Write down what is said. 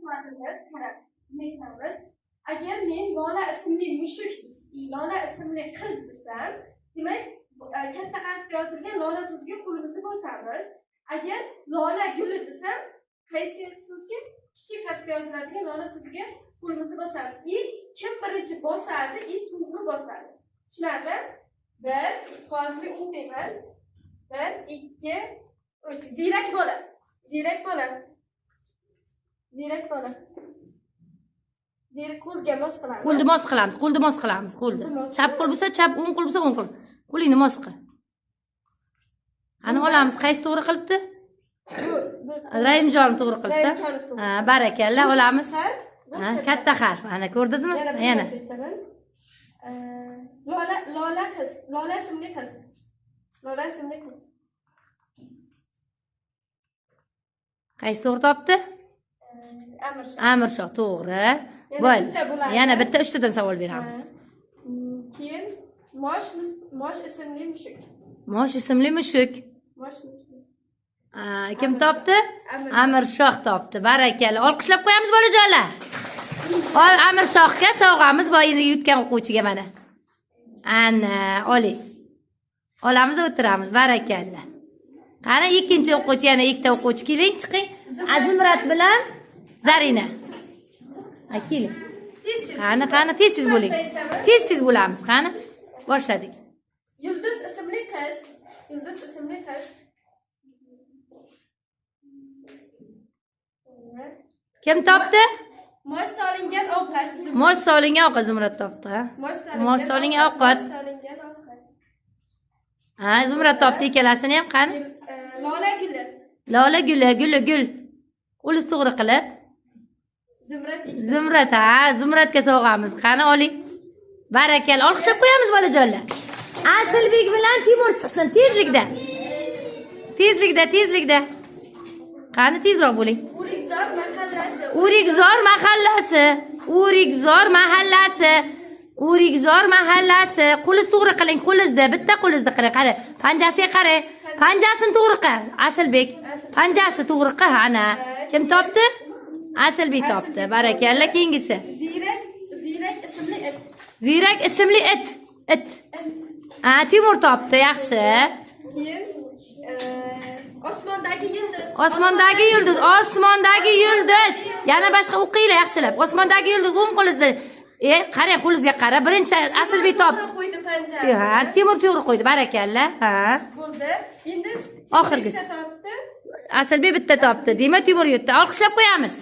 Qilamiz, qarab nima qilamiz? Agar men Lola ismli mushuk, Lola ismli qiz desam, demak, katta harfda yozilgan Lola so'ziga qo'limizni bosamiz. Agar Lola guli desam, qaysi so'zga? Kichik harfda yoziladigan Lola so'ziga qo'limizni bosamiz. И kim birinchi bosadi, и to'g'ri bosadi. Tushunarli? 1, hozir o'qiyman. 1, 2, 3. Ziyrak bola. Ziyrak bola. Ziyrak bola. Ziyrak qo'lga mos qilamiz. Qo'lni mos qilamiz, qo'lni mos qilamiz, qo'lni. Chap qo'l bo'lsa chap, o'ng qo'l bo'lsa o'ng qo'l. Qo'lingni mos qil. Ana olamiz, qaysi to'g'ri qilibdi? Rahimjon to'g'ri qilibdi. Ha, barakalla, olamiz. Ha, katta harf. Ana ko'rdingizmi? Yana. Lola, Lola qiz, Lola ismli qiz. Lola ismli qiz. Qaysi to'g'ri topdi? Amirshoh. Amirshoh to'g'ri. Bo'ldi. Yana bitta uchtadan savol beramiz. Keyin Mosh ismli mushuk. Mosh ismli mushuk. Mosh. Kim topdi? Amirshoh topdi. Barakalla. Olqishlab qo'yamiz bolajonlar. Ol Amirshohga sovg'amiz bor, endi yutgan o'quvchiga mana. Ana, oling. Olamiz, o'tiramiz. Barakalla. Qani ikkinchi o'quvchi, yana ikkita o'quvchi keling, chiqing. Azimrat bilan Zarina. Ha, keling. Qani, qani, tez-tez bo'ling. Tez-tez bo'lamiz, qani. Boshladik. Yulduz ismli qiz. Yulduz ismli qiz. Kim topdi? Mosh solingan ovqat. Mosh solingan ovqat Zumrad topdi, ha? Mosh solingan ovqat. Ha, Zumrad topdi ikkalasini ham, qani? Lola guli. Lola guli, guli, gul. Qo'lingiz to'g'ri qilib. Zumrad. Zumrad, ha, Zumradga sovg'amiz. Qani oling. Barakalla, olqishlab qo'yamiz bolajonlar. Asilbek bilan Timur chiqsin tezlikda. Tezlikda, tezlikda. Qani tezroq bo'ling. O'rikzor mahallasi. O'rikzor mahallasi. O'rikzor mahallasi. O'rikzor mahallasi. Qo'lingizni to'g'ri qiling, qo'lingizda, bitta qo'lingizda qiling. Qara, panjasiga qarang. Panjasini to'g'ri qil, Asilbek. Panjasi to'g'ri qil, ana. Kim topdi? Asilbek topdi. Barakalla, keyingisi. Ziyrak, Ziyrak ismli it. Ziyrak ismli it. It. Ha, Timur topdi, yaxshi. Keyin osmondagi yulduz. Osmondagi yulduz, osmondagi yulduz. Yana boshqa o'qinglar yaxshilab. Osmondagi yulduz o'ng qo'lingizda. Qarang, qo'lingizga qara. Birinchi Asilbek topdi. Qo'ydi panjasini. Ha, Timur to'g'ri qo'ydi. Barakalla. Ha. Bo'ldi. Endi oxirgisi topdi. Asilbek bitta topdi. Demak, Timur yutdi. Olqishlab qo'yamiz.